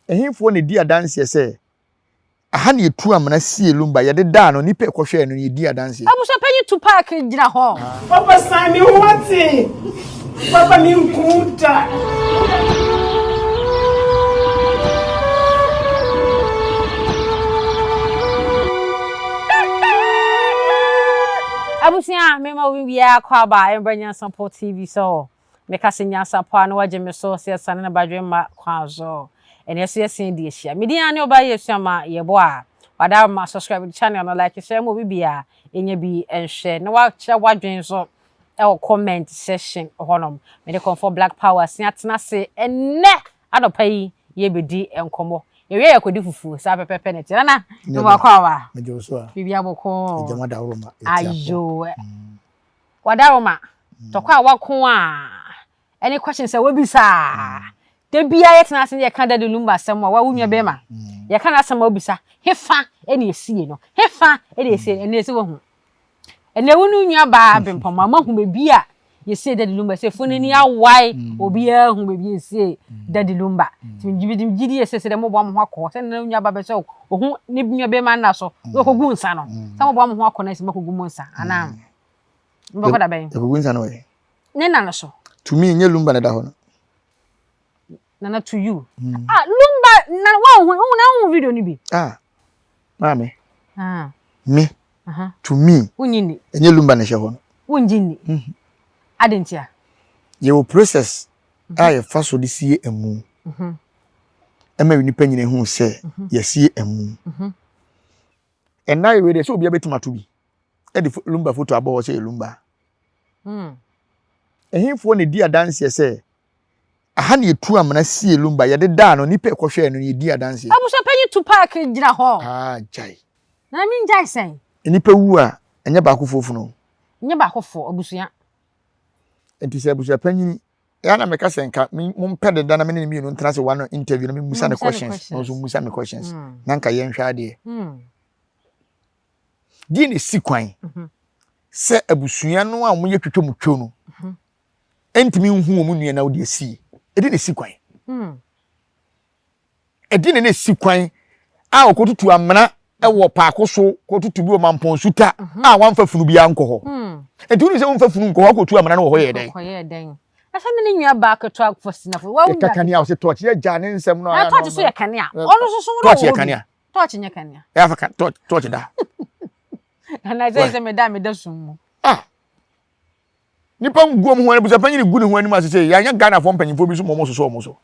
Ɛhefoɔ na ɛdi adanseɛ sɛ aha na yɛtu amena sie Lumba, yɛde daa no, nnipa ɛkɔhwɛɛ no no yɛdi adanseɛ. Abusuapanyin Tupac gyina hɔ. Papa san me ho ate. Papa me nku da. Abusua, mema wo biara kɔ aba ɛmbrɛ Nyansapɔ TV so. Meka sɛ Nyansapɔ a na wagye me so sɛ yɛsane ne badwemma kwan so. Ɛneɛ so yɛsen di ahyia. Me din ara ne Ɔbaa Yesua ma yɛbɔ a. Wada ma subscribe to channel no, like, share ma obi biara ɛnya bi nhwɛ na wakyerɛ wadwen nso ɛwɔ comment section hɔnom. Mede Kɔmfɔ Black Power asia atena ase ɛnnɛ anɔpa yi yɛbɛdi nkɔmmɔ. Yɛwie a yɛkɔdi fufuo saa pɛpɛpɛ na ɛteɛ. Nana, mewɔ akɔ awa. Biribi abɔkɔɔ. Ayo. Wadaroma, tɔkwa a wako a ɛne questions a wabisa a da biara yɛtena ase ne yɛka Daddy Lumba asɛm a wo nua bɛrima yɛka n'asɛm a wobisa hefa ɛna esie no hefa ɛna esie no ɛna esi wahu ɛna wo ne nua baa Bempɔma mahu baabi a yɛsie Daddy Lumba sɛ fo n'ani awae obiara hu baabi a yɛsie Daddy Lumba nti megye di yɛ sɛ sɛ dɛ moboa mo ho akɔ hɔ sɛ ne nua ba bɛ sɛ ohu ne nua bɛrima nna so na ɔkɔgu nsa no sɛ moboa mo ho akɔ na sɛ moakɔgu mo nsa anaa mobɛkɔ da bɛn yɛkɔgu nsa no wɔ ne nna no so tumi nyɛ Lumba na ɛda hɔ no Nana to you ah Lumba na wa hu na hu video no bi ah maame ah me to me wonyi ni ɛnyɛ Lumba na ɛhyɛ hɔ no wongye ni ade ntia yɛwɔ process a yɛfa so de sie amu ɛma nnipa nyina hu sɛ yɛsie amu ɛnna yɛ wei deɛ sɛ obiara bɛtumi ato bi ɛde Lumba foto abɔ hɔ sɛ yɛ Lumba ɛhefoɔ na ɛdi adanseɛ sɛ aha na yɛtu amena sie Lumba yɛde daa no nnipa ɛkɔhwɛɛ no yɛdi adanseɛ. Abusuapanyin Tupac gyina hɔ. Ah gyae. Na mengyae sɛn? Nnipa wu a ɛnyɛ baakofoɔ funu. Nyɛ baakofoɔ, abusua. Nti sɛ abusuapanyin ɛyɛ na meka sɛ nka mompɛ deda na me ne ne mmienu ntena ase one interview na memusa ne questions na ɔnso musa me questions na nka yɛnhwɛ adeɛ. Deɛ na ɛsi kwan sɛ abusua no a wɔyɛ twitwa mu two no ntumi nhu wɔn nua na wɔde asie ɛde na ɛsi kwan. Ɛde na ɛsi kwan a wɔkɔtutu amena wɔ paako so kɔtutu bi wɔ mampɔn suta a wɔamfa funu biara nkɔ hɔ. Nti wonim sɛ womfa funu nkɔ hɔ akɔtu amena no wɔ hɔ yɛ dɛn? Ɛsɛ ne ne nua baa ketewa Faustina fo. Yɛka kanea ɔsɛ tɔɔkye yɛ gya ne nsɛm no. Na tɔɔkye so yɛ kanea. Ɔno nso so tɔɔkye yɛ kanea. Tɔɔkye nyɛ kanea. Yɛ afa tɔɔkye tɔɔkye da. Na sɛ sɛ meda meda sum mu. Ah. Nipa ngu wɔn ho abusuapanyin gu ne ho anim ase sɛ yɛanyɛ Ghanafoɔ mpanyinfoɔ bi so ma wɔn soso wɔn so.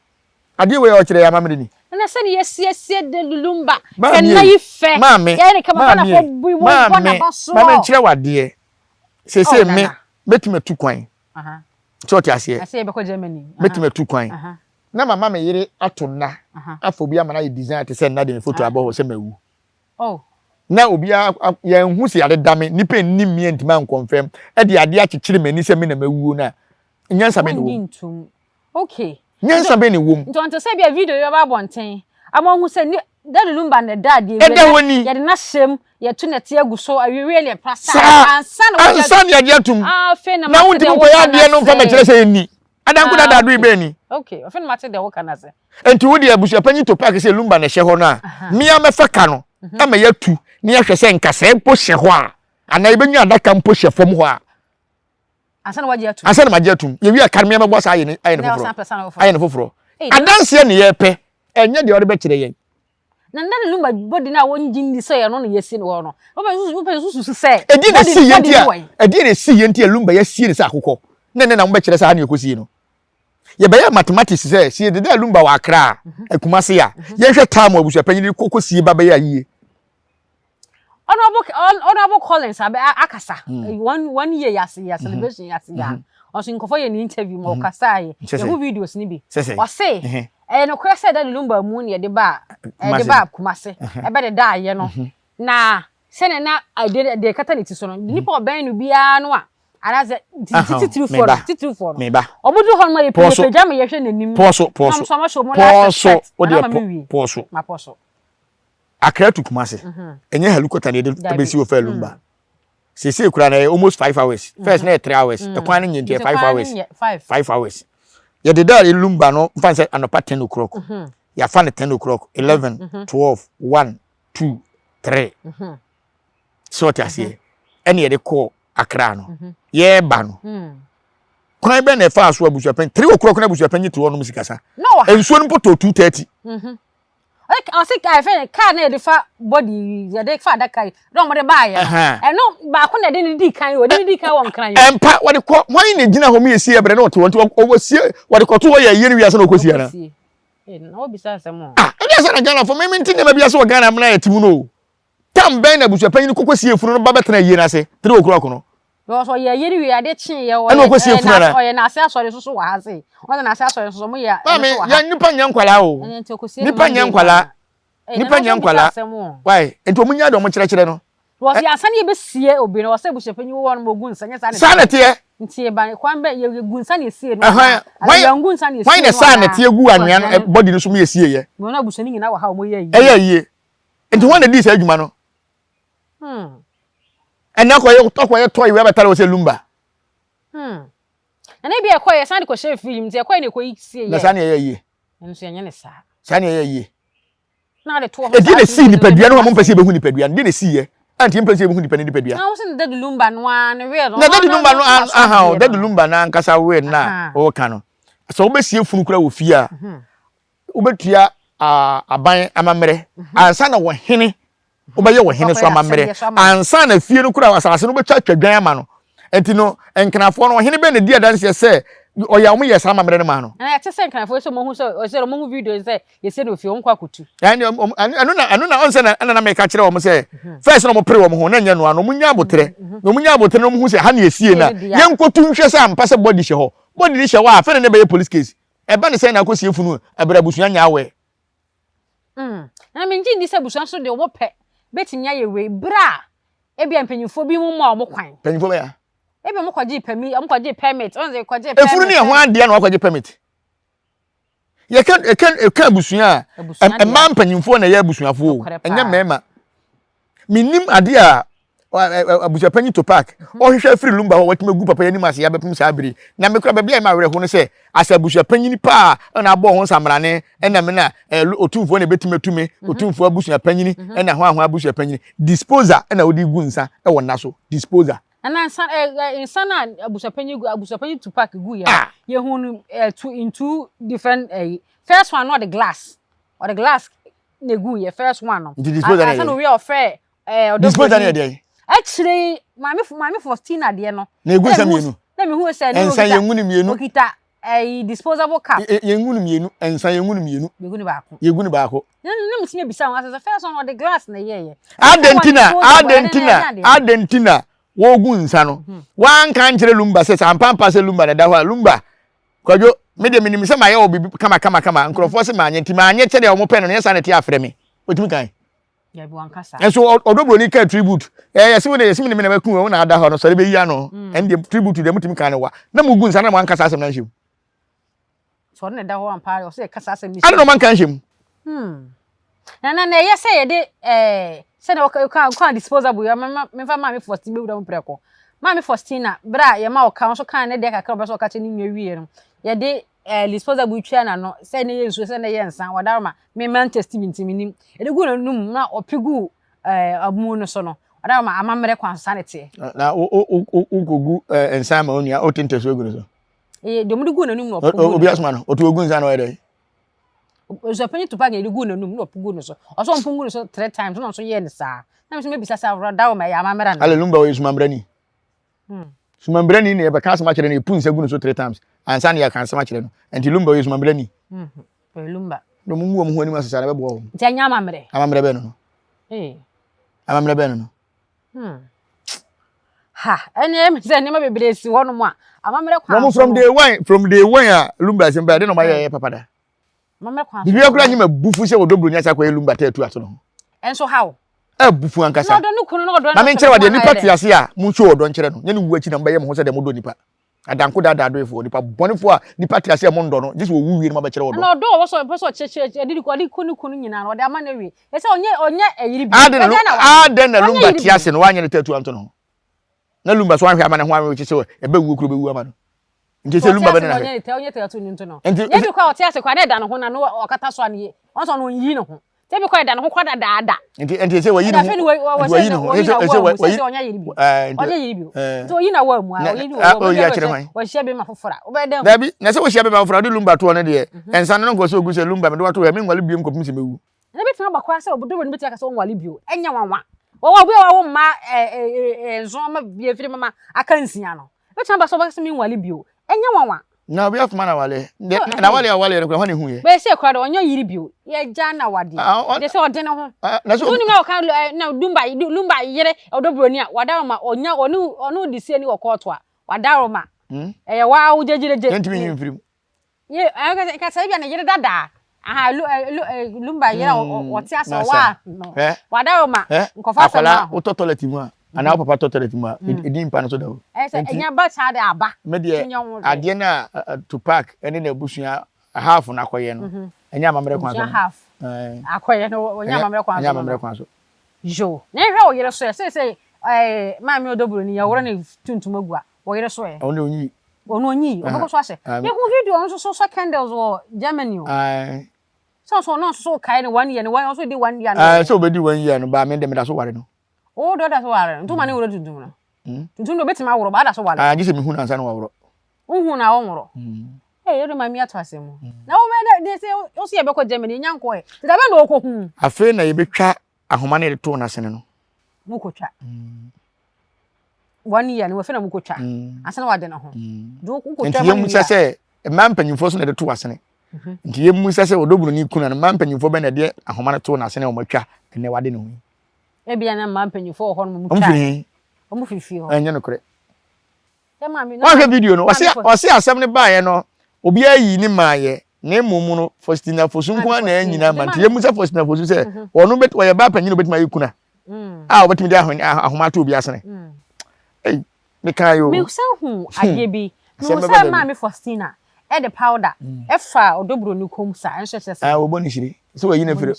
Adeɛ wei a ɔkyerɛ yɛ amammerɛ ni. Na sɛdeɛ yɛasiesie de Lumba kɛnɛ yi fɛ. Maame, yɛyɛ ne kama maame, Ghanafoɔ bu wɔn bɔ maame, n'aba soɔ. maame nkyerɛ wo adeɛ. Seesei Oh, me, Nana. mɛtumi atu kwan. Sɛ ɔte aseɛ. Ɛsɛ yɛbɛkɔ Germany. Mɛtumi atu kwan. Na mama me yere ato nna afa obi ama no ayɛ design te sɛ nna de me foto abɔ hɔ sɛ mawu. Oh. Na obiara yɛnhu sɛ yare da me, nnipa nnim me antumi ankɔnfɛm, ɛde adeɛ akyekyere m'ani sɛ me na mawuo no a, nyansa bɛn na ɛwɔ mu? Wonnye ntom. Okay. Nyansa bɛn na ɛwɔ mu? Nti ɔnte sɛ bia video yi bɛba abɔnten ama wahu sɛ ne Daddy Lumba na ɛda adeɛ wie Ɛda hɔ ni. yɛde no ahyɛ mu, yɛto nɛteɛ agu so, awiewie ne ɛpra saa Saa! ansa na wagye Ansa na yɛagye atom. Ah, afei na Na mate deɛ wontumi nkɔyɛ woka no adeɛ no mfa ase. mmɛkyerɛ sɛ ɛnni. Adanko Ah, dada adwene okay. bɛn ni? Okay, afei na mate deɛ woka no ase. Enti wo deɛ abusuapanyin to paaki sɛ Lumba na ɛhyɛ hɔ no a, me ara mɛfa ka no ama yɛatu na yɛahwɛ sɛ nkasɛɛ mpo hyɛ hɔ a, anaa yɛbɛnya adaka mpo hyɛ fam hɔ a. Ansa na wagye atum. Ansa na magye atum. Yɛwie a ka no me ara mɛbɔ saa ayɛ no ayɛ no foforɔ. Ayɛ no foforɔ. Adanseɛ na yɛpɛ, ɛnyɛ deɛ ɔde bɛkyerɛ yɛn. Na na ne Lumba body no a wɔngye nni sɛ ɛno na yɛasie no hɔ no, wopɛ susu sɛ Ɛdeɛn na ɛsii yɛn nti a ɛdeɛn na ɛsii yɛn nti a Lumba yɛasie no sɛ akokɔ na ɛnnɛ na mobɛkyerɛ sɛ ha na yɛkɔsie no? Yɛbɛyɛ mathematics sɛ sɛ yɛdeda Lumba wɔ Accra a, Kumasi a, yɛnhwɛ time a abusuapanyin de kɔ kɔsie ba bɛyɛ ayie. Honorable Honorable Collins abɛ akasa hmm. one one year yase yɛ celebration yase ya ɔso nkɔfɔ yɛ ne interview ma ɔkasa yɛ yɛho videos ni bi ɔse ɛyɛ nokorɛ sɛ Daddy Lumba mu ne yɛde ba yɛde ba Kumase ɛbɛ de da ayɛ no na sɛnea na ɛde deɛ ɛkata ne ti so no nipa ɔbɛn no biara no a anaasɛ titirifoɔ no titirifoɔ no wɔn duru hɔ no ma yɛ pagya pagya ma yɛhwɛ n'anim pɔɔso pɔɔso pɔɔso o deɛ pɔɔso ma pɔɔso Accra to Kumasi ɛnyɛ helicopter na yɛde bɛsi wɔ fɛ Lumba seesei koraa na ɛyɛ almost 5 hours. First na yɛ 3 hours. Ɛkwan no nyɛ nti yɛ 5 hours, 5 hours. Yɛde da Lumba no mfa sɛ anɔpa 10 o'clock. Yɛafa no 10 o'clock, 11, 12, 1, 2, 3. Sɛ ɔte aseɛ. Ɛne yɛde kɔɔ Accra no. Yɛreba no. Kwan bɛn na ɛfaa so abusuapanyin 3 o'clock na abusuapanyin te hɔ nom sikasa. Nsuo no mpo tɔɔ 2:30. Ɔsi kaa fɛn kaa na yɛde fa body yɛde fa adaka yi na wɔde baa yɛ no ɛno baako na yɛde ne di kan wɔde ne di kan wɔ nkran yi. Ɛmpa wɔde kɔ wɔn na gyina hɔ mu yɛ sie ɛbrɛ na ɔte wɔn ti wɔwɔ sie wɔde kɔto hɔ yɛ yie no wiase na ɔkɔ sie ana. Na wɔbisa asɛm o. Ah ɛdi asa na Ghana fo mímí nti nneɛma bi ase wɔ Ghana amena yɛ ti mu no o. Tam bɛn na abusuapanyin kɔkɔ sie funu no ba bɛtena yie n'ase 3 o'clock no. Because ɔyɛ yɛ no wie ade kye yɛ ɔyɛ ɛna ɔkɔsie funu ana ɔyɛ n'ase asɔre soso wɔ ha se ɔyɛ n'ase asɔre soso ɔmo yɛ ɛno so wɔ ha. Maame yɛn nipa nyɛ nkwalaa o nipa nyɛ nkwalaa nipa nyɛ nkwalaa why nti ɔmo nya de ɔmo kyerɛkyerɛ no. Wɔsi ansa na yɛbɛsie obi no wɔsɛ abusuapanyin wɔ hɔ no ogu nsa nyɛ saa na saa na teɛ. Nti eba kwan bɛ yɛ gu nsa na esie no anaa yɛn gu nsa na esie no anaa. Hwan na saa na teɛ gu anwea no bɔdi no so mu yɛ sie yɛ. Wɔn abusua no nyinaa wɔ ha wɔn yɛ yie. Ɛyɛ yie nti hwan na di saa adwuma no. Hmm. Ɛnna akɔyɛ akɔyɛ tɔyi wei abɛtare wɔ sɛ lumba. Hmm. Na ebi ɛkɔ yɛ san de kɔhyɛ fridge mu nti ɛkɔ yɛ na ɛkɔ yi sie yɛ. Na saa na ɛyɛ yie. Nso yɛnyɛ ne saa. Saa na ɛyɛ yie. Na de to hɔ. Edi na esi nipadua no a mo mpɛ sɛ yɛbɛhu nipadua no di na esi yɛ. Anti mpɛ sɛ yɛbɛhu nipa ne nipadua. Na wɔn sɛ Daddy Lumba no ara ne will no. Na Daddy Lumba no aha o Daddy Lumba no ankasa will no a ɔka no. Sɛ wobɛsie funu kura wɔ fie a wobɛtua aban amammerɛ ansa na wɔhene wobɛyɛ wɔ hene so amammerɛ ansa na fie no kura asase no wobɛtwa atwa dwan ama no nti no nkenafoɔ no ɔhene bɛn na di adanseɛ sɛ ɔyɛ wɔn yɛ saa amammerɛ no maa no. Na yɛte sɛ nkenafoɔ sɛ wɔn ho sɛ ɔsɛ wɔn ho video sɛ yɛsɛ no ofie wɔn kɔ akɔtu. Ɛno na ɛno na ɔnsɛ na ɛna na meka kyerɛ wɔn sɛ mhm. first na wɔn pere wɔn ho na nyɛ noa no wɔn nya abotrɛ mhm. na wɔn nya abotrɛ na wɔn ho sɛ ha na esie na yɛn nkotu nhwɛ sɛ ampa sɛ body hyɛ hɔ body ne hyɛ hɔ a fɛn na ɛbɛyɛ police case ɛba ne sɛ na akɔsie funu ɛbrɛ abusua nya awɛ. Mm. Na mengye nni sɛ abusua nso deɛ wɔpɛ bɛtumi ayɛ wei berɛ a ebia mpanyinfoɔ bi mu ma wɔn kwan. Mpanyinfoɔ bɛyɛ. Ebia wɔn kɔgye permit, wɔn kɔgye permit, wɔn sɛ kɔgye permit. Efunu ne ɛho adeɛ na wɔakɔgye permit. Yɛka ɛka ɛka abusua a mmaa mpanyinfoɔ na ɛyɛ abusuafoɔ o, ɛnyɛ mmarima. Menim adeɛ a abusuapanyin to park mhm. ɔhwehwɛ afiri lumba hɔ watumi agu papa yi anim ase abɛpem saa bere na mekura baabi a ɛma awerɛho no sɛ asɛ abusuapanyin paa ɛna abɔ ho nsamrane ɛna me na otumfoɔ na ebetumi atumi mhm. otumfoɔ abusuapanyin mhm. ɛna ho ahoa abusuapanyin disposer ɛna wode gu nsa ɛwɔ nna so disposer. Ɛna nsa ɛ nsa na abusuapanyin gu abusuapanyin to park gu yɛ ah. yɛhu no ɛ two in two different ɛ first one no ɔde glass ɔde glass na egu yɛ first one no. Nti disposer na yɛ. Ansa na owi a ɔfrɛ ɛɛ ɔdɔ. Disposer na yɛ deɛ. Akyire yi maame maame Faustina deɛ no. Na egu nsa mmienu. Na mi hu sɛ ne nsa yɛn ngu ne mmienu. Okita ɛyi disposable cup. Yɛn ngu ne mmienu nsa yɛn ngu ne mmienu. Yɛgu ne baako. Yɛgu ne baako. Ne ne mi ti mi bisa wɔn asɛ sɛ first one ɔde glass na ɛyɛ yɛ. Adentina adentina adentina wɔgu nsa no mhm. wanka nkyerɛ lumba sɛ sɛ ampampa sɛ lumba na ɛda hɔ a lumba Kwadwo, me deɛ menim sɛ mayɛ wɔ biribi kama kama kama, nkurɔfoɔ se manyɛ nti manyɛ kyɛdeɛ wɔn pɛ no, nyɛ saa na ɛte afrɛ me. Ɔtumi kan. Nso ɔdɔ buroni kaa tribute, ɛɛ yɛse wo deɛ yɛse me ne me na maku wo na ada hɔ no sɔre bɛyi ano, mm. ɛn deɛ tribute deɛ motumi kan no wa, na mugu nsa na mo anka saa asɛm no anhyɛ mu. Sɛ ɔno na ɛda hɔ ampa ɔsɛ yɛka saa asɛm no. Ade na ɔma nka nhyɛ mu. Hmm. Na na na ɛyɛ sɛ yɛde ɛɛ sɛdeɛ wɔka wɔka wɔka disposable yɛ mɛma mɛfa maame Faustin bɛwura mu prɛko. Maame Faustina berɛ a yɛma ɔka nso kaa ne deɛ kakra ɔbɛ sɛ ɔka kyerɛ ne nua wieɛ no yɛde ɛɛ disposable twia n'ano sɛ ne yɛ nsuo sɛ ne yɛ nsa wɔdaroma me man test bi nti menim yɛde gu n'anum na ɔpe gu ɛɛ amu no so no wɔdaroma amammerɛ kwan so saa ne teɛ. Na wo wo wo wokɔgu ɛɛ nsa ama wo nua wote ntasuo gu ne so. Ɛyɛ deɛ wɔde gu n'anum na ɔpe gu. Obi asoma no ɔto ogu nsa na ɔyɛ dɛ. Osuapanyin to paaki na yɛde guu n'anum na ɔpo guu ne so. Ɔsɛ ɔmpo ngu ne so three times na ɔnso yɛɛ ne saa. Na me nso mebisa sɛ awura dawo ma ɛyɛ amammerɛ anaa? Ale Lumba ɔyɛ sumambrani. Hmm. Sumambrani na yɛbɛka asɛm akyerɛ no yɛpu nsa gu ne so three times ansa na yɛaka asɛm akyerɛ no. Nti Lumba ɔyɛ sumambrani. Hmm. Ɔyɛ Lumba. Na ɔmo ngu wɔn ho anim ase saa na ɛbɛboa wɔn. Nti ɛnyɛ amammerɛ. Amammerɛ bɛn no no. Ee. Amammerɛ bɛn no no. Hmm. Ha, ɛne ɛmi sɛ nneɛma bebree si hɔ nom a amammerɛ kwan so. From day one, from day one a Lumba asɛm bɛyɛ de na ɔma yɛ papa da. Amammerɛ kwan so. Biribi akora nye ma bufu sɛ wɔdɔ buroni asa akɔyɛ Lumba tɛ atu ato no ho. Ɛnso ha o. Abufu ankasa. Na ɔdɔ ne kunu na ɔdɔ ne Ma me nkyerɛ wa deɛ nipa te ase a mo nso ɔdɔ nkyerɛ no. Nyɛ ne wu akyi na mo bɛyɛ mo ho sɛ deɛ mo dɔ nipa. Adanko daadaa adoefoɔ, nipa bɔnefoɔ a nipa te ase a mo ndɔ no, gye sɛ wɔwu wie no mo abɛkyerɛ ɔdɔ. Na ɔdɔ a ɔwɔ sɛ ɔpɛ sɛ ɔkyerɛkyerɛ ɔde ɔde ku ne kunu nyinaa no ɔde ama no awie. Ɛsɛ ɔnyɛ ɔnyɛ ɛyere bi. Adɛn na adɛn na Lumba te ase no wanyɛ ne tattoo anto ne ho? Na Lumba so anhwɛ ama ne ho anwekye sɛ ɛbɛwuo kuro bɛwu ama no. Nti sɛ Lumba bɛne na hwɛ. Ɔnyɛ tattoo no nto no. Nti nyɛ bi kɔ a ɔte ase kɔ a na ɛda ne ho na no ɔkata so a ne. Ɔno sɛ ɔno ɔnyi ne ho. Sɛ bi kɔ ɛda ne ho kɔ dadaada. Nti nti sɛ wɔyi ne ho. Nti wɔyi ne ho. Nti sɛ wɔyi ɔnyɛ yiri bi. Ɔnyɛ yiri bi. Nti oyi na wɔn mu a oyi na wɔn mu. Oyi akyerɛ hwan. Wɔhyia bɛma foforɔ a wobɛyɛ dɛn. Dabi na sɛ wɔhyia bɛma foforɔ a ɔde lumba toɔ no deɛ nsa no nkɔ sɛ ogu sɛ lumba mede wato hɔ mi nwale biem kɔpem sɛ mewu. Na ebetumi aba koraa sɛ ɔdɔwɔ no betumi aka sɛ ɔnwale bio. Ɛnyɛ nwanwa. Wɔwɔ obi a wawo mma nson ama bi afiri mama aka nsia no. Ebetumi aba sɛ ɔbɛka sɛ menwale bio. Ɛnyɛ nwanwa. Na obi afoma na wale. Na wale a wale no kora hɔ ne hu yɛ. Bɛyɛ sɛ kora de ɔnyɛ yiri bio. Yɛgya na wade. De sɛ ɔde ne ho. Na so wonim na ɔka na Dumba Lumba yere ɔdɔ broni a wada ma ɔnya ɔne ɔne de sie ni wɔ kɔɔto a wada ma. Ɛyɛ waa wo gyegyegye. Yɛntumi nyi mfirim. Ye ɛɛ nka sɛ ebia ne yere dada aha lu ɛ lu ɛ lumba yere a ɔte ase ɔwɔ a no wada o ma nkɔfa asɛm a wotɔ toilet mu a anaa wo papa tɔ toilet mu a ɛdi mpa no so da o. Ɛsɛ ɛnya ba saa de aba. Me deɛ adeɛ no a Tupac ɛne n'abusua half no akɔyɛ no ɛnyɛ amammerɛ kwan so. Abusua half akɔyɛ no ɔnyɛ amammerɛ kwan so. Ɛnyɛ amammerɛ kwan so. Yo na ehwɛ wo yere so ɛ sɛ sɛ maame ɔdɔburoni yɛworo ne tuntum agu a wo yere so ɛ. Ɔno deɛ ɔnyi. Ɔno ɔnyi, ɔbɛkɔ so ahyɛ. Mehu video ɔno nso so sɔ candles wɔ Germany o. Sɛ ɔso ɔno nso so kae no one year no, ɔso di one year no. Sɛ ɔbɛdi one year no, ba me de meda so ware no. Wo de ɔda so ware no, nti woma ne worɔ tuntum no. Tuntum de ɔbɛtumi aworɔ, ba ada so ware. Gye sɛ mehu no ansa na waworɔ. Wohu no a ɔnworɔ. Ee, yɛde maame ato asɛm mu. Na wo bɛ de sɛ wo so yɛbɛkɔ Germany, yɛnya nkɔɛ. Nti da bɛn na ɔkɔhu? Afei na yɛbɛtwa ahoma no yɛde too n'asene no. Mokɔtwa. One year no wɔfɛ na mokɔtwa. Mm. Ansa na wade ne ho. Mm. Nti yɛmmusa sɛ mmaa mpanyimfoɔ so na ɛde to asene. Mhm. Nti yɛmmusa sɛ ɔdɔburoni kuna no mmaa mpanyimfoɔ bɛn na ɛde ahoma no too n'asene a wɔatwa ɛnɛ wade ne ho yi. Ebia na mmaa mpanyimfoɔ wɔ hɔ no mu twa. Wɔn firi he? Wɔn firi fie hɔ. Ɛnyɛ nokorɛ. Wɔahwɛ video no ɔse ɔse asɛm no baeɛ no obiara yii ne maayɛ na mmom no Faustina Fosu nko ara na anyina ama nti yɛmmusa Faustina Fosu sɛ mhm. ɔno bɛt ɔyɛ baa panyin na obɛtumi ayɛ kuna mm. a ɔbɛtumi de ahoma ato obi asene mm. ei meka yi o mesan hu hmm. adeɛ bi mehu sɛ maame Faustina ɛde powder mm. ɛfa ɔdɔburo ne kɔn sa ɛnso kyerɛ sɛ ah wɔbɔ ne hyire sɛ wɔyi no afiri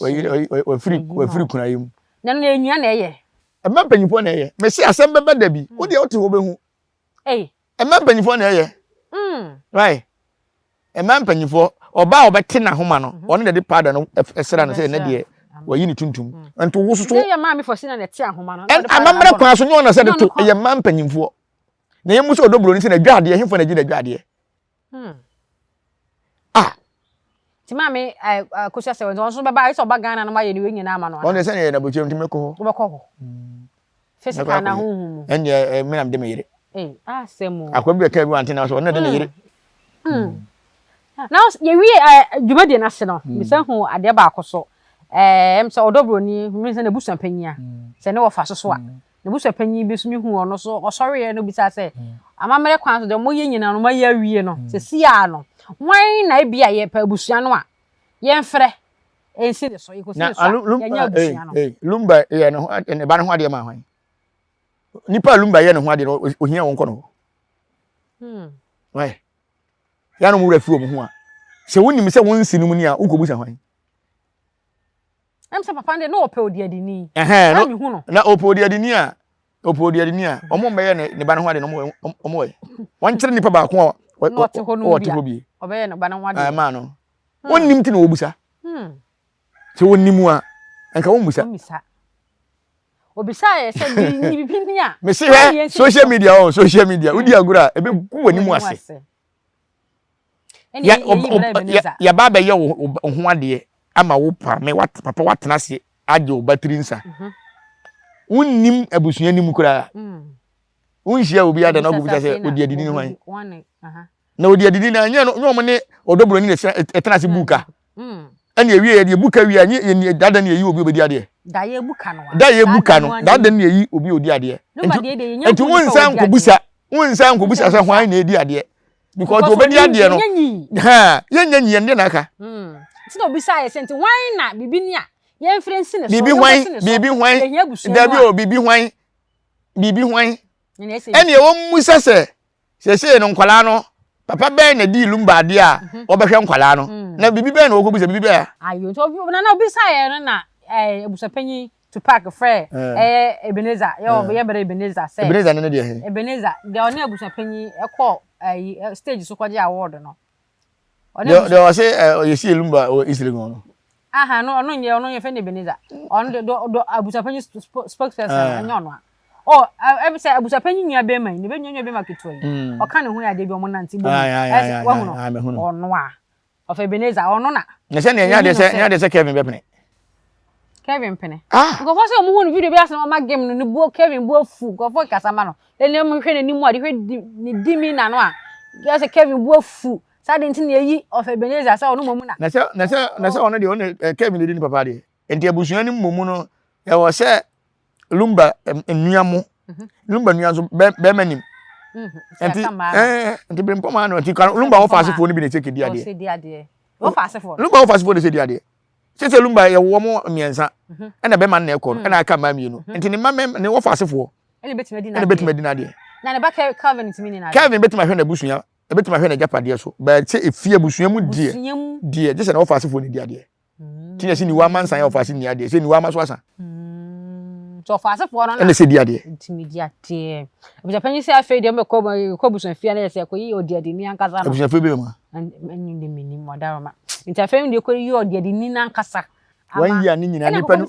wɔfiri wɔfiri kuna yi mu na no na enua na ɛyɛ Ɛma mpanyinfoɔ na ɛyɛ. Mese asɛm bɛba da bi. Wo deɛ wote hɔ bɛhu. Ɛma mpanyinfoɔ na ɛyɛ. Right. Ɛma mpanyinfoɔ. Ɔbaa a ɔbɛte n'ahoma no, mhm. ɔno na ɛde powder no ɛsra no sɛ ɛnɛ deɛ wɔyi ne tuntum. Mm. Nti wo soso. Ɛyɛ maame fɔ si na ɛte ahoma no. Amammerɛ kwan so nyɛ ɔna sɛ de to ɛyɛ mmaa mpanyinfoɔ. Na yɛn mu sɛ ɔdɔ buroni sɛ na dwa adeɛ hemfo na gye na dwa adeɛ. Hmm. Ah. Ti maame eh, eh, Akosua sɛ ɔno nso bɛba ayɛ sɛ ɔba Ghana no ma yɛ ne wei nyinaa ama no ana? Ɔno sɛ ne yɛ n'abukyerɛ nti mɛkɔ hɔ. Wobɛkɔ hɔ. Hmm. Physical na honhom mu. Ɛndeɛ eh, me na mede me yere. Ee, asɛm o. Akwa bi bɛka bi wante na so ɔno na de ne yere. Hmm. Na yɛwie eh, dwumadie no ase no, mesan hu adeɛ baako so. Ɛm sɛ ɔdɔ buroni, mehu sɛ n'abusua panyin a, sɛ ne wɔfa so so a, N'abusuapanyin bi nso mihuu ɔno nso ɔsɔreeɛ no bisaa sɛ, amammerɛ kwan so deɛ wɔyɛ nyinaa no wɔayɛ awie no, seesei ara no, hwan na ebia yɛpɛ abusua no a yɛmfrɛ nsi ne so, yɛkɔsi ne so a yɛnyɛ abusua no. Lumba yɛ ne ho ne ba no ho adeɛ ma hwan? Nipa a Lumba yɛ ne ho adeɛ no ohia wɔn kɔ no hɔ. Hmm. Why? Yɛn a wɔn wura fi wɔn ho a, sɛ wonim sɛ wɔn nsi no mu ni a, wokɔbusa hwan? Ɛm sɛ papa no deɛ na ɔpɛ odiadini. Ɛhɛn, na mehu no. Na ɔpɛ odiadini a, ɔpɛ odiadini a, wɔn mbɛyɛ ne ne ba no ho ade no wɔn wɔn wɔ wɔn kyerɛ nipa baako a ɔte hɔ no ɔte hɔ bi. Ɔbɛyɛ ne ba no ho ade. Ɛɛ maa no. Wɔn nim ti na wɔbusa. Sɛ wɔn nim a, nka wɔn musa. Wɔn Obisa yɛ sɛ bibi ni a. Mesi hɛ social media ɔ social media wodi agorɔ a ebe gu wɔ anim ase. Yɛba abɛyɛ wo ho adeɛ ama wo paame papa watena ase agye wo ba tiri nsa. Mhm. Wonnim abusua nim koraa. Mm. Wonhyia obi ada na wokɔbisa sɛ odi adidi ne hwan. Na odi adidi na nyɛ no nyɛ wɔn ne ɔdɔ buroni na ɛtena ase buu ka. Mm. Ɛna ewie yɛ deɛ buka wie a nye yɛ dada na eyi obi obedi adeɛ. Da yɛ buka no. Da yɛ buka no dada na eyi obi odi adeɛ. Nti nti wonsa nkɔbusa wonsa nkɔbusa sɛ hwan na edi adeɛ because obedi adeɛ no ha yɛn nyɛ nyi yɛn deɛ na aka. Hmm. Nti na obisa yɛ sɛ nti hwan na bibi ni a yɛn fere nsi ne so. Bibi hwan bibi hwan dabi o bibi hwan bibi hwan ɛna ɛwɔ musa sɛ. Seesei no nkwadaa no, papa bɛn na dii lumba adeɛ a mhm. wɔbɛhwɛ nkwadaa no mm. na biribi bɛn na wɔkɔbisa biribi bɛn a. Ayo nti obi na na obisa yɛ no na ɛɛ abusuapanyin Tupac frɛ eh. ɛyɛ Ebenezer yɛ ɔbɛ yɛ bɛrɛ Ebenezer sɛ. Ebenezer ne ne deɛ he. Ebenezer deɛ ɔne abusuapanyin ɛkɔ ɛyi stage so kɔgye award no. Deɛ deɛ ɔsɛ ɛ ɔyɛ si lumba wɔ East Legon no. Aha no ɔno nyɛ ɔno yɛfɛ no Ebenezer. Ɔno de do do abusuapanyin spokesperson ah. ɛnyɛ ɔno a. Oh, ɛbi sɛ abusuapanyin nua bɛrima yi, ne bɛ nua nua bɛrima ketewa yi. Mm. Ɔka ne ho yɛ adeɛ bi ɔmo nante bɔ mu. Ɛsɛ wahu no. Ɔno a. Ɔfɛ Ebenezer ɔno na. Na sɛ nea ɛnyɛ adeɛ sɛ ɛnyɛ adeɛ sɛ Kevin bɛpene. Kevin pene. Ah. Nkurɔfoɔ sɛ ɔmo hu no video bi ase na ɔma game no ne buo Kevin bu afu nkurɔfoɔ kasa ma no. Ɛnna ɔmo hwɛ n'anim a de hwɛ ne di mi na no a. Yɛ sɛ Kevin bu afu. Saa de nti na yɛyi Ɔfɛ Ebenezer sɛ ɔno mmom na. Na sɛ na sɛ na sɛ ɔno deɛ ɔno eh, Kevin di ne papa deɛ. Nti abusua no mmom no ɛwɔ sɛ Lumba nnua mo. Mhm. Lumba nnua nso bɛrima nim. Mhm. Nti ɛɛ nti bere mpɔm ano nti Lumba wɔfa asefoɔ no bi na ɛsɛ kedi adeɛ. Lumba wɔfa asefoɔ na ɛsɛ di adeɛ. Sɛ Lumba yɛ wɔn mmiɛnsa mhm. ɛna bɛrima no na ɛkɔ no ɛna aka mmaa mmienu nti ne mma ne wɔfa asefoɔ ɛna bɛtumi adi n'adeɛ. Na ne ba Kelvin tumi ni n'adeɛ. Kelvin bɛtumi ahwɛ n'abusua Ebetumi ahwɛ n'agyapadeɛ so, bɛɛ sɛ efie abusua mu deɛ deɛ gye sɛ na wɔfa asefoɔ na edi adeɛ. Ti na ɛsɛ niwa ama nsan yɛ wɔfa ase nni adeɛ, sɛ niwa ama so asa. Mm, so ɔfa asefoɔ no na ɛna sɛ di adeɛ. Ntumi di adeɛ. Abusuapanyin sɛ afei deɛ mbɛkɔ kɔ abusua fie na yɛ sɛ ɛkɔyi ɔdiadini ankasa no. Abusua fie bɛyɛ mu a. Ɛnyɛ de menim ɔdaroma. Nti afei deɛ kɔ yi ɔdiadini n'ankasa. Wɔn yia ne nyinaa nipa no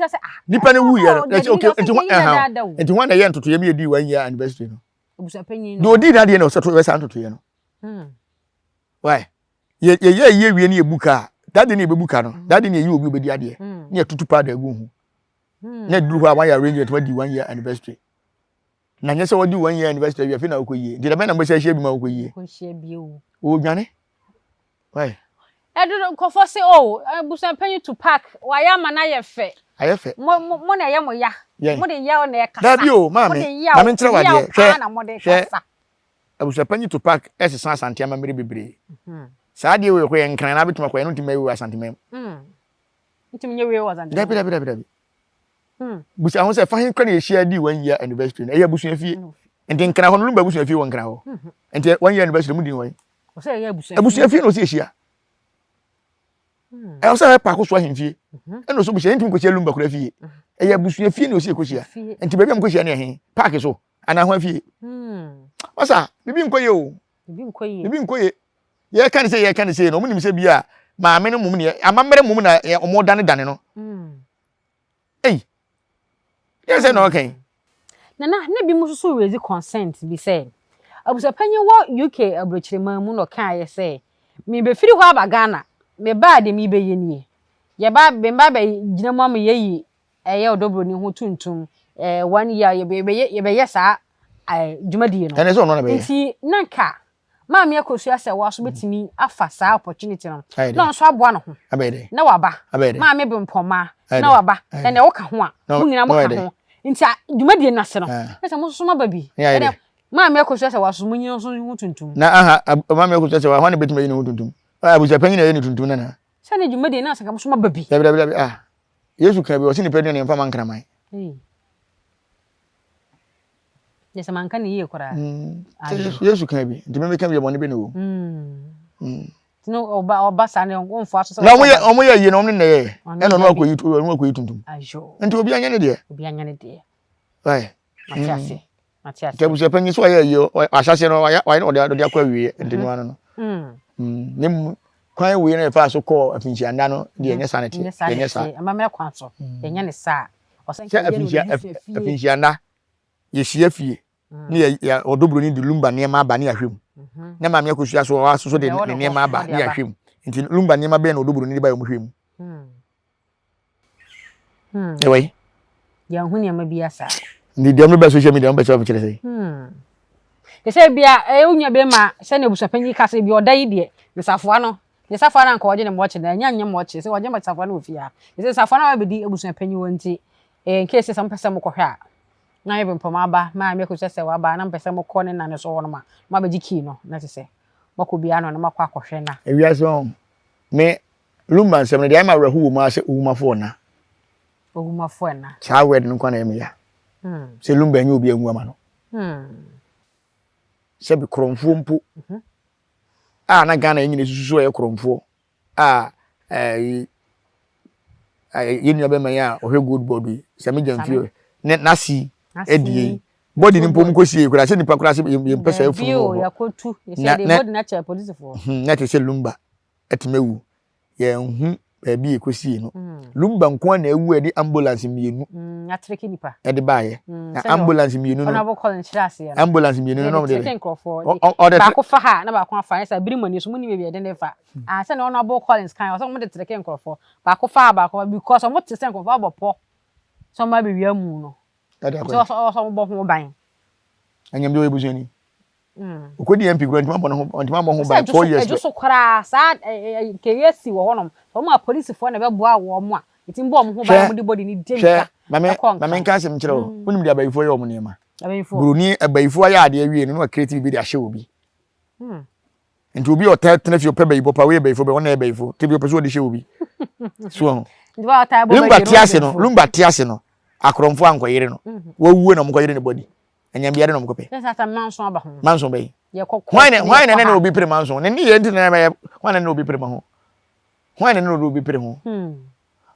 nipa no wu yɛ no. Okay, nti ho ɛha nti ho na ɛyɛ ntotoyɛ mi yɛ di wɔn yia anniversary no. Abusuapanyin no. Deɛ ɔdii n'adeɛ na ɔsɛ to saa ntotoeɛ no. Hmm. Why? Yɛyɛ yie wie ne yɛbu ka a, dade ne yɛbɛbu ka no, hmm. dade ne yɛyi obi obɛdi adeɛ, hmm. ne yɛtutu powder agu ho. Na duru hɔ a wɔayɛ arrangement wɔadi one year anniversary. Na nyɛ sɛ wɔdi one year anniversary awie afei na wokɔ yie. Nti dabɛn na mbɛsɛ ahyia bi ma wokɔ yie. Wɔdwane. Why? Ɛdodo nkurɔfoɔ se oh abusuapanyin to park wayɛ ama no ayɛ fɛ. Ayɛ fɛ. Mo mo mo na ɛyɛ mo ya. Yɛn. Mo de yaw na ɛkasa. Dabi o maame Mo de yaw maame nkyerɛ wo yaw adeɛ hwɛ paa na mo de hwɛ kasa. abusuapanyin to park ɛsesa Asante amammerɛ bebree. Saa adeɛ wei kɔ yɛ Nkran na abɛtumi akɔ yɛ no ntumi mɛyɛ wei wɔ Asanteman mu. Ntumi nyɛ wei wɔ Asanteman mu. Dabi dabi dabi dabi. Bisa ho sɛ fa he kora na yɛhyia dii one year anniversary no ɛyɛ abusua fie. Nti Nkran hɔ no Lumba abusua fie wɔ Nkran hɔ. Nti one year anniversary mo di no wɔ he? Abusua fie na ɔsi ahyia. Hmm. Ɛwɔ sɛ ɛyɛ paako so ahemfie. Mhm. Ɛna ɔsɛ busia ntumi nkɔhyia lumba kura fie. Mhm. Ɛyɛ abusua fie na ɔsi ɛkɔhyia. Nti baabi a mokɔhyia ne ɛhe? Paaki so anaa ho afie. Hmm. Ɔsa biribi nkɔ yie o. Biribi nkɔ yie. Yɛka ne sɛ yɛka ne sɛ no ɔmo nim sɛ bi a maame no mum ne amammerɛ mum na ɔmo dane dane no. Hmm. Ei! Deɛ sɛ na ɔka yi. Nana, na binom nso so raise consent bi sɛ, abusuapanyin wɔ UK aburokyireman mu na ɔkaeɛ sɛ, merebɛfiri hɔ aba Ghana, meba a deɛ merebɛyɛ nie. Yɛba, meba abɛgyina mu ama yɛayi ɛyɛ ɔdɔ buroni ho tuntum, eh, one year, yɛbɛyɛ, yɛbɛyɛ saa eh, dwumadie no. Ɛne sɛ ɔno na bɛyɛ. Nti na nka Maame Akosua sɛ wa so bɛtumi afa saa opportunity no na ɔno nso aboa ne ho na waba. Maame Bempɔma na waba na nea woka ho a mo nyinaa mo ka ho nti dwumadie no ase no na sɛ mo nso moaba bi. Ɛnɛ Maame Akosua sɛ wa so mo nyina nso ho tuntum. Na aha Maame Akosua sɛ wa hwan na bɛtumi ayi ne ho tuntum? Abusuapanyin na ɛyɛ ne tuntum nana. Sɛ ne dwumadie no ase nka mo nso moaba bi. Dabi dabi dabi ah Yesu ka bi ɔse nipa aduane yɛmfa ma nkraman. Yɛ sɛ manka ne yie koraa. Mm. Sɛ Yesu kan bi, nti meme ka bi bɔne bi na wɔ. Mm. Mm. No ɔba ɔba saa ne ɔmfo aso sɛ. Na ɔmo yɛ ɔmo yɛ yie na ɔmo ne na yɛ. Ɛna ɔno akɔyi ɔno akɔyi tuntum. Ayo. Nti obi anyɛ ne deɛ. Obi anyɛ ne deɛ. Right. Mate mm. ase. Mate ase. Nti abusua panyin so ɔyɛ yie ahyɛseɛ no ɔyɛ ɔyɛ ɔde ɔde akɔ awie nti no ano no. Mm. Ne mu kwan wei na yɛfa so kɔɔ afinhyia nna no deɛ ɛnyɛ saa ne teɛ. Ɛnyɛ saa. Amammerɛ kwan so. Ɛnyɛ ne saa. Sɛ afinhyia afinhyia nna yɛhyia fie ne yɛ yɛ ɔdɔ buroni de lumba nneɛma aba ne yɛahwɛ mu mhm. na maame akosua so ɔwa soso de ne nneɛma aba ne yɛahwɛ mu nti lumba nneɛma bɛn na ɔdɔ buroni de ba yɛ ɔmo hwɛ mu hmm. Hmm. ɛwɔ yi yɛn ho nneɛma bi asa nti deɛ ɔmo bɛ social media ɔmo bɛ sɛ ɔmo kyerɛ sɛ hmm. te sɛ bia ɛyɛ wo nua bɛma sɛnea abusuapanyin ka sɛ bi ɔda yi deɛ nsafoa no ne safoa no anka ɔgye ne mmɔkye na ɛnyɛ nyɛ mmɔkye sɛ ɔgye safoa no wɔ fie ha sɛ safoa no abɛdi abusuapanyin wɔ nti ɛyɛ nkesi sɛ mopɛ sɛ mokɔhwɛ a na ayɛ bempɔm aba ma me akosua sɛ waba na mepɛ sɛ mokɔ ne na no so hɔ nom a na mabɛgye key no na kyerɛ sɛ moakɔ biara no na moakɔ akɔhwɛ na. Ewiase hɔ me Lumba nsɛm no deɛ ayɛ me awerɛho wɔ mu ara sɛ owumafo ɔna. Owumafo ɛna. Saa word no nko na ɛyɛ me ya. Hmm. Sɛ Lumba nyɛ obi anwu ama no. Hmm. Sɛ bi korɔmfoɔ mpo. Mm -hmm. A na Ghana yɛn nyina susu sɛ ɔyɛ korɔmfoɔ. a ɛɛ yɛn nua bɛma yi a ɔhwɛ gold board yi sɛ me gya mfie ne n'ase adi yi bɔdi ni mpo mu kɔsie koraa sɛ nipa koraa sɛ yɛn pɛ sɛ afunu wɔ hɔ na na na te sɛ lumba ɛtumi awu yɛn hu baabi a ɛkɔsii no. Lumba nko ara na awu a ɛde ambulance mmienu Atreke nipa. ɛde baeɛ. Na Sɛdeɛ ambulance mmienu no, Honorable Collins kyerɛ aseɛ no. ambulance mmienu no na Yɛde wɔde treke nkurɔfoɔ. Ɔ- ɔ- ɔde Baako fa ha na baako afa. Ɛsɛ abiri mu ani so mu ni baabi a yɛde ne fa. Ah, sɛdeɛ Honorable Collins kan ɔsɛ wɔn de treke nkurɔfoɔ. Baako fa ha baako fa because wɔn te sɛ nkurɔfoɔ abɔ pɔ sɛ wɔn abɛwia mu no. Ɛde Nti akɔyɛ. ɔsɛ ɔsɛ wɔn bɔ ho ban. Anyam deɛ ɔyɛ busuani. Okodi MP kura ntoma bɔ ne ho ntoma bɔ ho Sɛ ban ɛdwo 4 so years. Ɛdwo so koraa saa ɛɛ nkɛyɛ si wɔ hɔnom. Wɔn a polisifoɔ na ɛbɛboa wɔn a ɛti mbɔ wɔn ho ban Hwɛ wɔn de body ne di hwɛ mmirika mame ɛkɔ mame Nkran. nka asɛm kyerɛ wo. Wonim deɛ abayifoɔ yɛ wɔn nneɛma. Abayifoɔ. Buroni abayifoɔ ayɛ adeɛ awie no na wakreate biribi de ahyɛ obi. Nti obi a ɔtaa tena fie ɔpɛ bayibɔ pa woyɛ bayifo bɛ wɔn na yɛ bayifo te bi ɔpɛ sɛ ɔde hyɛ obi. So ho. Nti wɔn a ɔtaa bɔ Lumba bayie te no wɔn ase no bayifoɔ. Lumba te ase no akorɔmfoɔ ankɔyere no. Wawuo na wɔkɔyere ne body. Anyambia de na wɔkɔpɛ. Sɛ sɛ manso aba ho. Manso bɛyi. Yɛkɔ Hwan court na ne hwan na yɛkɔ ne ha. obi pere manso? Ne ne yɛ nti na ɛbɛyɛ hwan na ne obi pere ma ho? Hwan na ne obi pere ho?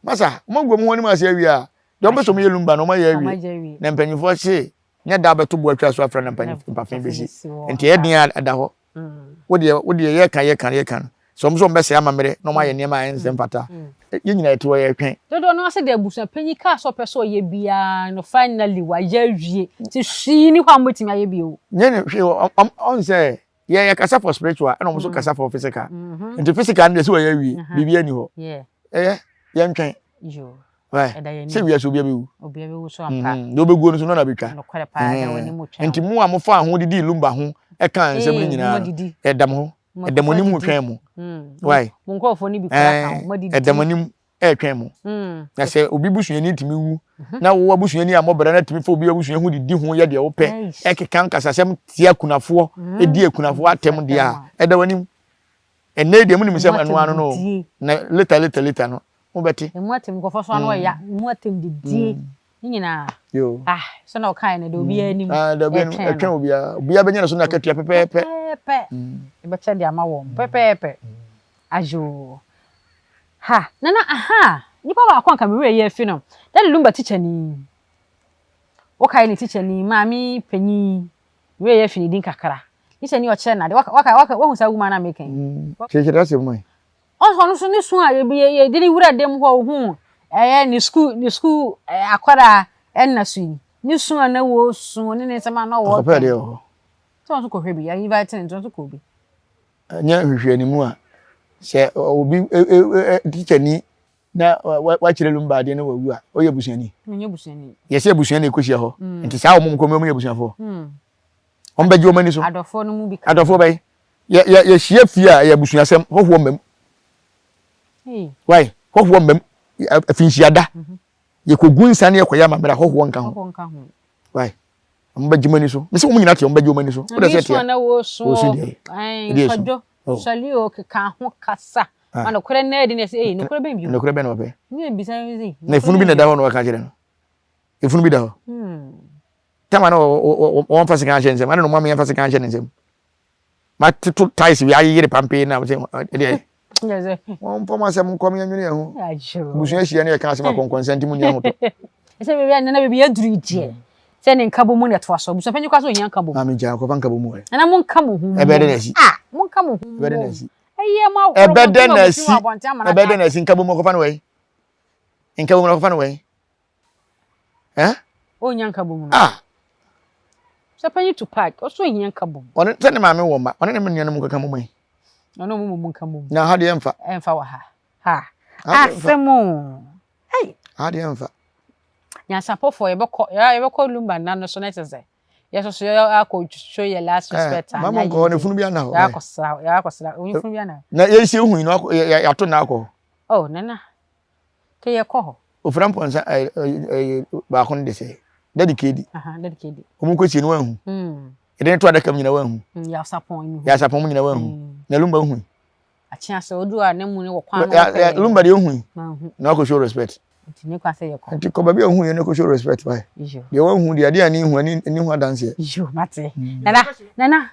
Masa, mo agu mo ho anim ase awie a, deɛ ɔmpɛ sɛ ɔmo yɛ lumba no ɔmo ayɛ Ɔmo awie. agye awie. Na mpanyinfoɔ se nyɛ da bɛto bo atwa so afra na Na mpanyinfoɔ mpafen mpafen bɛsi. bɛsi hɔ Nti ɛyɛ ampa. den a ɛda hɔ. Wo deɛ wo deɛ yɛka yɛka yɛka no. Sɛ ɔmo sɛ ɔmo bɛsɛe amammerɛ na ɔmo ayɛ nneɛma a ɛnsɛ mfata. Yɛn nyinaa yɛte hɔ yɛretwɛn. Dodoɔ no ara sɛ deɛ abusuapanyin kaa sɛ ɔpɛ sɛ ɔyɛ biara no finally wayɛ awie. Nti hwee ni hɔ a wɔbɛtumi ayɛ bio. Nyɛ ne hwee ɔm ɔn sɛ yɛn yɛkasa for spiritual ɛna ɔmo nso kasa for physical. Nti physical no deɛ sɛ wɔyɛ awie biribi ani hɔ. Ɛyɛ yɛntwɛn. Yo. Why? Ɛda yɛn Sɛ anim. wiase obiara bɛwu. Obiara bɛwu so ampa. Deɛ wobɛguo no so no na bɛtwa. Nokorɛ paa ɛda w'anim twɛn. Nti mo a mofaa ho didii lumba ho ɛkaa nsɛm no Ee, nyinaa no, moadidi. ɛda mo hɔ. Ɛda mo anim Moadidi. retwɛn mo. Why? Mo nkurɔfoɔ no bi koraa ka ho. Moadidi. Ɛda mo anim ɛretwɛn mo. Na sɛ obi busuani tumi wu na wo abusuani a mɔbrɛ no atumi fa obi abusua ho didi ho yɛ deɛ wopɛ ɛkeka nkasasɛm tia akunafoɔ ɛdi akunafoɔ atɛm deɛ a ɛda w'anim. Ɛnnɛ yi deɛ monim sɛ ɛno ano no na later later later no mobɛte. Emu atɛm nkɔfɔ so ano ɛya emu atɛm didie ne nyinaa. Yo. Ah sɛ na ɔkae no de obiara anim. Ah de obiara anim ɛtwɛn obiara obiara bɛnya ne so na akatua pɛpɛɛpɛ. Pɛpɛɛpɛ. Ɛbɛkyɛ de ama wɔn pɛpɛɛpɛ. Ayoo. Ha nana aha nipa baako anka me werɛ yɛ afi no Daddy Lumba tikyani. Wokae ne tikyani maame panyin me werɛ yɛ afi ne din kakra. Tikyani ɔkyerɛ n'ade waka waka waka wahu saa woman a meka yi. Kyerɛkyerɛ asɛm mu ɛ. Ɔno ɔno nso ne su a yɛbi yɛde ne wura dɛm hɔ ohun ɛyɛ ne sukuu ne sukuu akwadaa ɛnna so yi ne su a na wɔsu ne ne nsɛm a na wɔka. Ɔkɔpɛ deɛ wɔ hɔ. Sɛ ɔno nso kɔhwɛ bi yɛ invite no nti ɔno nso kɔ bi. Nyɛ nhwehwɛnimu a sɛ obi tikyani na wakyerɛ lumba adeɛ na wawu a ɔyɛ busuani. Ɔnyɛ busuani. Yɛsɛ abusua na ɛkɔhyia hɔ nti saa wɔn nkɔm wɔn yɛ abusuafoɔ. Wɔn bɛgye wɔn ani so. Adɔfoɔ no mu bi ka. Adɔfoɔ bɛyi. Yɛ yɛ yɛhyia fie a ɛyɛ abusuasɛm hɔhoɔ mmam. Wai hɔhoɔ mmam afinhyia da. Yɛkɔgu nsa ne yɛkɔyɛ amammerɛ a hɔhoɔ nka ho. Wai wɔn bɛgye wɔn ani so. Mesi wɔn nyinaa te wɔn bɛgye wɔn ani so. Wode sɛ tia. Wɔsu deɛ. Ɛdeɛ su. Sɔli o keka ho kasa. Ma nokorɛ na adi na ɛsɛ ee nokorɛ bɛn bio. Nokorɛ bɛn na wɔpɛ. Ne ebisa ne Na efunu bi na ɛda hɔ na wɔka kyerɛ no. Efunu bi da hɔ. Tama na wɔmfa sika ahyɛ nsam. Ade na wɔn ameyɛ mfa sika ahyɛ ne nsam. Matoto tiles bi ayeyere pampee na sɛ ɛdeɛ. Wɔn mfa mo asɛm nkɔm yɛn nwene yɛn ho. Busua ahyia ne yɛka asɛm akɔnkɔnsa nti mo nni ahotɔ. Ɛsɛ baabi a nana baabi aduru yi deɛ sɛ ne nkabom mu na ɛtoa so. Abusua panyin koraa sɛ ohia nkabom. Maame gyaa kɔfa nkabom mu ɛ. Nana mo nka mo ho mu. Ɛbɛyɛ dɛ na asi. Ah mo nka mo ho mu. Ɛbɛyɛ dɛ na asi. Ɛyɛ mo ahoro mo Ɛbɛyɛ dɛ ntoma na mo fi asi. wɔ abɔnten ama no Ɛbɛyɛ dɛ aka. na asi nkabom mu ɔkɔfa no wɔ yi. Nkabom na ɔkɔfa no wɔ yi. Eh? Onya nkabom no. Ah. Sɛ panyin to park, ɔso ohia nkabom. Ɔne sɛ ne maame wɔ mma, ɔne ne nuanom nkɔka mo man. Ɔne ɔmo mu nka mom. Na ha deɛ mfa. Ɛmfa wɔ ha. Ha. Asɛm o. Hey. Ha deɛ mfa. Nyansapɔfoɔ yɛbɛkɔ yɛbɛkɔ lumba nna no so na kyerɛ sɛ yɛsoso yɛ akɔ show yɛ last respect a. Mama nkɔ hɔ ne funu bi ana hɔ. Yɛakɔ sra yɛakɔ sra onye funu bi ana. Na yɛsi ehu yi no akɔ yɛato na akɔ hɔ. Oh nana. Ke yɛkɔ hɔ. Ofura mpɔnsa ɛɛ ɛɛ baako no de sɛ Daddy Kedi. Daddy Kedi. Wɔn kɔ sie no wɔn ahu. Yɛde ne to adaka mu nyina wɔn ahu. Yasapɔn mu. Yasapɔn mu nyina wɔn ahu. Na Lumba hu. Akyea sɛ odu a ne mu ne wɔ kwan no pɛɛ. Lumba deɛ ohu. Na wakɔ show respect. Nti ne kwan sɛ yɛkɔ. Nti kɔ baabi a ohu yɛ no kɔ show respect wae. Deɛ wɔn hu deɛ adeɛ a ne hu ani ne ho adanseɛ. Yo mate. Nana nana.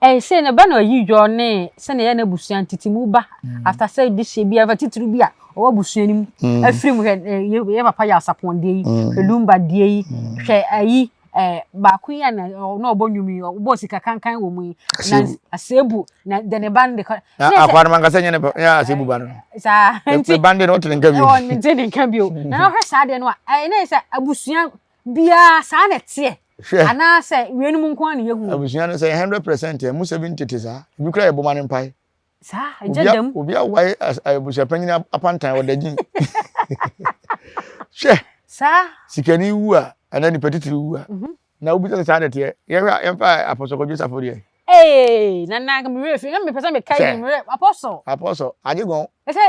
Ɛyɛ sei na ba na ɔyi dwɔ ne sɛnea ɛyɛ n'abusua ntetemu ba after sɛ de hyɛ bi afa titiri bi a ɔwɔ abusua no mu afiri mu hwɛ yɛ papa yɛ asapɔn deɛ yi hwɛ lumba deɛ yi hwɛ ayi. Eh, baako yi a na na ɔbɔ nnwom yi, ɔbɔ sika kankan wɔ mu yi. Na asebu na de ne ba no de kɔ. Na akwa no mankasa nyɛ ne ba, nyɛ asebu ba no. Saa nti. Ne ba no de no ɔte ne nka bio. Ɔnte ne nka bio. Na ɔhwɛ saa deɛ no a, ɛyɛ ne sɛ abusua biara saa na ɛteɛ. Hwɛ. Anaasɛ weinom nko ara na yɛhu. Abusua no sɛ 100% a, emu 70 te saa. Ebi koraa yɛ boma no mpae. Saa, ɛgya da mu. Obi awae abusuapanyin apantan ɔda gyin. Hwɛ. Saa. Sikani wu a, anaa nipa titiri wu a. Mhm. Na wobisa sɛ saa na ɛteɛ. Yɛhwɛ a, yɛmfa Apostle Kwadwo Safo deɛ. Ee, na na me werɛ fi, na mepɛ sɛ mekae bi, me werɛ, Apostle. Apostle, agye gɔn. Ɛsɛ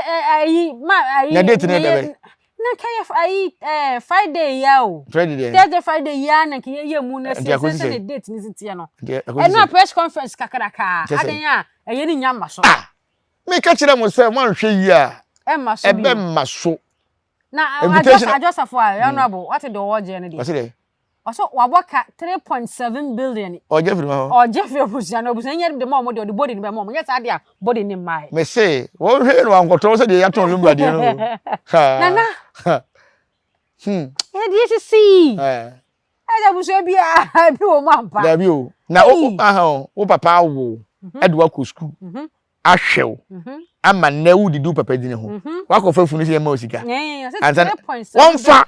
ayi, ma ayi. Na date ne dɛ bɛ. Na nka yɛ ayi ɛɛ Friday yi a o. Friday deɛ. Thursday Friday yi a na nka yɛyɛ mu na sɛ sɛ sɛ ne date ne si teɛ no. Ɛno a press conference kakraka adan a ɛyɛ ne nya mma so. Ah! Meka kyerɛ mo sɛ moanhwɛ yie a. Ɛmma so bio. Ɛbɛmma so. Na adwasafo a honorable wate deɛ ɔwɔ gyeɛ no deɛ. Ɔse dɛ. Ɔsɛ wabɔ ka 3.7 billion. Ɔgye firi hɔ. Ɔgye firi abusua no abusua nyɛ de ma ɔmo deɛ ɔde body no bɛma ɔmo nyɛ saa deɛ a body no mmae. Me se wɔn hwɛ no wankɔtɔn sɛ deɛ yɛatɔn lumba deɛ no. Nana. Hmm. Yɛ deɛ sisi. Ɛsɛ abusua bi a bi wɔ mu ampa. Dabi o. Na o aha o wo papa awo ɛde wakɔ sukuu. Ahwɛ wo ama nnɛ wodidi wo papa dini ho wakɔfa funu sɛ yɛma wo sika ansa wɔmfa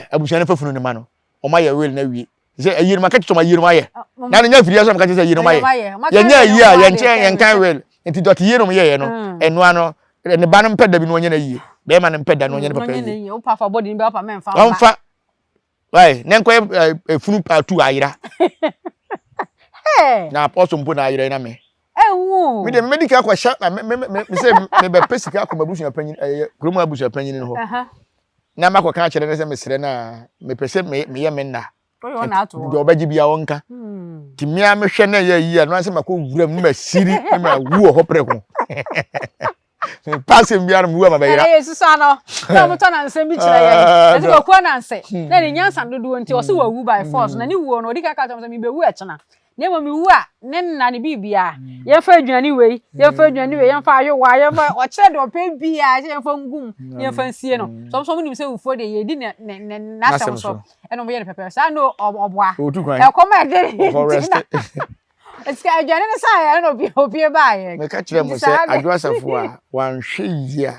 abusua no fa funu no ma no wɔn ayɛ will na wie sɛ ayie no maka kyerɛ wɔn ayie no ayɛ na no nyɛ afidie sɛ maka kyerɛ sɛ ayie no ayɛ yɛnyɛ ayie a yɛnkyɛn yɛnkan will nti dɔte yie no yɛyɛ no ɛnoa no ne ba no mpɛ da bi no ɔnyɛ no ayie bɛrima no mpɛ da no ɔnyɛ no papa ayie ɔmfa Wai, ne nkɔyɛ efunu atu ayera. Na apɔso mpo na ayera na me. Ewu. Me de me di ka kɔhyɛ me me me me sɛ me bɛ pɛ sika akɔ m'abusua panyin ɛyɛ kurom abusua panyin no hɔ. Na makɔ ka akyerɛ ne sɛ mesrɛ na mepɛ sɛ me meyɛ me nna. Deɛ ɔbɛgye bia ɔnka. Ti mmea mehwɛ na ɛyɛ yie a no ansɛ makɔ wura mu masiri na mawu wɔ hɔ prɛko. Paasɛm biara mu ama bɛyera. Ɛyɛ susa no. Na ɔmo tɔ nansɛm bi kyerɛ yɛn. Ah, Ɛsɛ kɔkua nansɛ. Hmm. Na ne nyansa dodoɔ nti ɔse wawu by force. Na ne wuo no ɔdi kan ka kyerɛ sɛ mebewu ɛkyena. Na mmom mewu a ne nna ne biribiara. Hmm. Yɛmfa aduane wei, yɛmfa aduane wei, yɛmfa ayowa, yɛmfa ɔkyerɛ deɛ ɔpɛ biara sɛ yɛmfa ngum, yɛmfa nsie no. So ɔmo nso ɔmo nim sɛ wufuo deɛ yɛdi ne ne ne n'asɛm so. Ɛna ɔmo yɛ no pɛpɛɛpɛ. Saa no ɔboa. Ɛkɔm a ɛde ne ti na. Sika aduane no saa yɛ na obi obi baa yɛ. Meka kyerɛ mo sɛ Adwo Asafo a wanhwɛ yie a.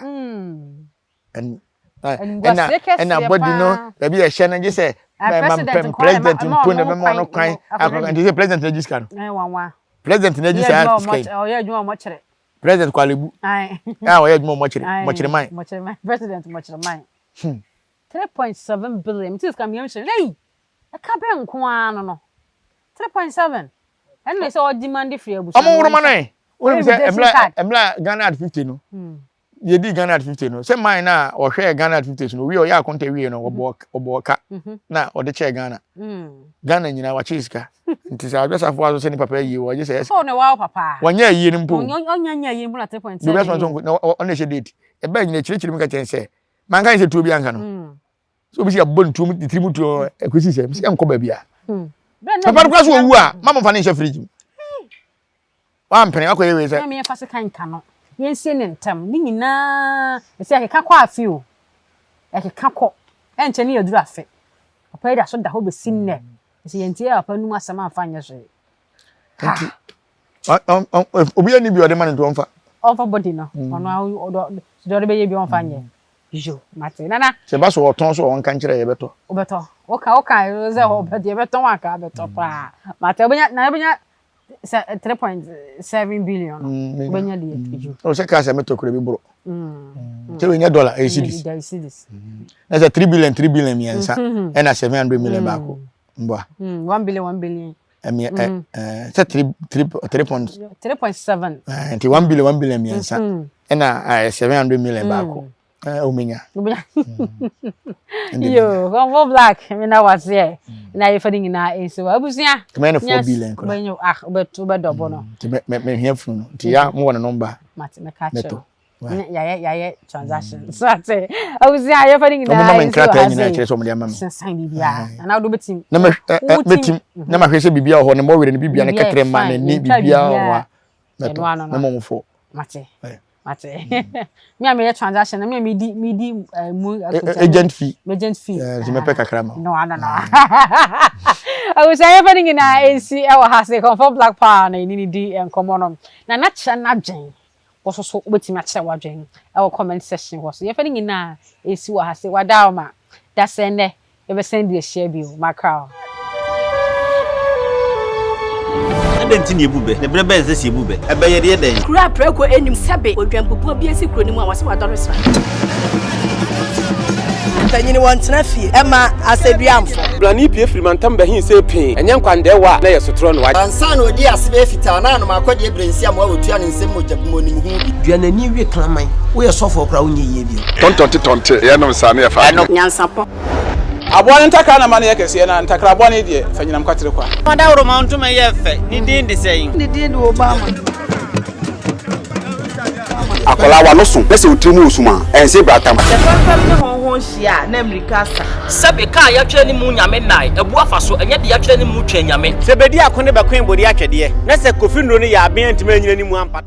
Ɛna ɛna bɔdi no baabi yɛ hyɛ no gye sɛ president president mpo na bɛma ɔno kwan akɔka nti sɛ president na gye sika no. President na gye saa sika yi. Ɔyɛ adwuma ɔmɔ kyerɛ. President Kwalebu. A ɔyɛ adwuma ɔmɔ kyerɛ mɔkyerɛ man. Mɔkyerɛ man president mɔkyerɛ man. 3.7 billion. Mti sika mmiɛnsa hyɛ. Ei! Ɛka bɛn nko ara no no. 3.7 ɛno na ɛsɛ ɔdemande firi abusua no. Ɔmo woroma no ɛ. Wonim sɛ ɛmla ɛmla Ghana at 50 no. Yɛdi Ghana at 50 no. Sɛ man na ɔhwɛɛ Ghana at 50 so no owie ɔyɛ akonta wie no ɔbɔ ɔbɔ ka na ɔde kyɛɛ Ghana. Ghana nyinaa wakyɛ sika. Nti sɛ adwasafo aso sɛ ne papa ayie wɔ gye sɛ. Sɛ ɔno wa papa. Wɔnyɛ ayie no mpo. Ɔnyɛ nyɛ ayie mpo na 3.7. Obi asoma sɛ na ɔno ɛhyɛ date. Ɛbɛn nyina kyerɛkyerɛ mu ka kyɛn sɛ manka sɛ tuo bi anka no. sɛ obi sɛ yɛbɔ ne tuo ne tiri mu tuo ɛkɔsi sɛ sɛ ɛnkɔ baabi a hmm. papa no kora so ɔwu a ma momfa ne nhyɛ fridge mu wampene wakɔyɛ wei sɛ yɛmfa sika nka no yɛnsie ne ntam ne nyinaa ɛsɛ ɛkeka kɔ afe o ɛkeka kɔ ɛnkyɛ ne yɛduru afe papa yi da so da hɔ bɛsi nnɛ ɛsɛ yɛntie papa num asɛm amfa nyɛ hwee nti obi ani bi ɔde ma no nti ɔmfa ɔmfa body no hmm. ɔno deɛ ɔde bɛyɛ bi ɔmfa nyɛ yo mate nana sɛ ba so ɔtɔn so ɔnka nkyerɛ yɛbɛtɔ wobɛtɔ woka woka sɛ ɔbɛtɔ yɛbɛtɔn anka abɛtɔ paa mate wobɛnya na wobɛnya sɛ 3.7 billion no hmm, wobɛnya deɛ yo ɔ sɛ kaa sɛ metɔ kura bi boro sɛ wenya dollar ɛyɛ cedis na sɛ 3 billion 3 billion mmiɛnsa ɛna 700 million baako mboa 1 billion 1 billion ɛmi ɛ ɛ sɛ three three three point. 3.7. ɛɛ nti 1 billion 1 billion mmiɛnsa ɛna ɛɛ 700 million baako ɛɛ omenya. yo kɔnfo black mi na waseɛ na yɛfa ne nyinaa nsi hɔ abusua. Tɛmɛ ne 4 billion kora. Wobɛnya ah wobɛto wobɛdɔbɔ no. Nti mɛ mɛ mɛ hia funu no nti ya mo wɔ ne nɔmba. Mate mɛka kyerɛ wo. Yɛayɛ yɛayɛ transaction so ate abusua yɛfa ne nyinaa Ɔmo ma me nkrataa nyinaa kyerɛ sɛ ɔmo de ama me. Sensan biribiara anaa wode wobɛtim. Na mɛ ɛ mɛtim na mahwɛ sɛ biribiara wɔ hɔ ne mmɔwerɛ ne biribiara ne kɛtrɛ ma n'ani biribiara wɔ hɔ a mɛtɔ mɛma ɔmo fo. Mate. Mate. Me a meyɛ transaction na me a medi medi eh, mu agent fee. Agent fee. Nti mɛpɛ kakra ma. No, no, no. Abusua yɛfa ne nyinaa nsi ɛwɔ ha se Comfort Black Power na yɛne ne di nkɔmmɔ no. Na na kyerɛ n'adwen. Wo nso so wobɛtumi akyerɛ w'adwen ɛwɔ comment section hɔ so. Yɛfa ne nyinaa nsi wɔ ha se wadaoma. Dasɛ nnɛ Yɛbɛsan de ahyia bio. Makra wo. Adɛn nti na yɛbu bɛ? Na berɛ bɛn na ɛsɛ sɛ yɛbu bɛ? Ɛbɛ yɛde yɛ dɛn? Kuro a prako nnim sɛbe odwanbubuo bi asi kuro no mu a wɔse wadɔre sra. Mpanyin wɔntena fie mma asɛduamfo. Blani pue firi mantam bɛhee sei pee, ɛnyɛ nkwandɛɛwa a na ɛyɛ sotorɔ na wagye. Ansa na ɔdii ase bɛyɛ fitaa na anom akɔdeɛ berɛ nsi amoa wɔtua ne nsam mogya bi mu ɔnim ho bi. Dua n'ani we kraman. Woyɛ sɔfoɔ koraa wonyɛ yie bio. Tɔntɔnte tɔnte yɛnom saa ne yɛfa adwene. Nyansapɔ. Aboa no ntakra na ma no yɛ kɛseɛ, na ntakra bɔne deɛ, fa nyinam kwatere kwa. Ɔdawuroma ntoma yɛ fɛ, ne din de sɛn? Ne din de Obama. Akwadaa w'ano so na sɛ wo tiri mu wɔ sum a, ɛnse bratam. Sɛ fɛmfɛm ne hɔnhɔn hyia a, na mmirika asa. Sɛbe ka a yɛatwerɛ ne mu Nyame nnae, abu afa so, ɛnyɛ deɛ yɛatwerɛ ne mu Twɛn Nyame. Sɛ bedi ako ne bɛkoe bode atwɛdeɛ, na sɛ Kofi nnuro no yɛ aben antumi anyina ne mu ampata.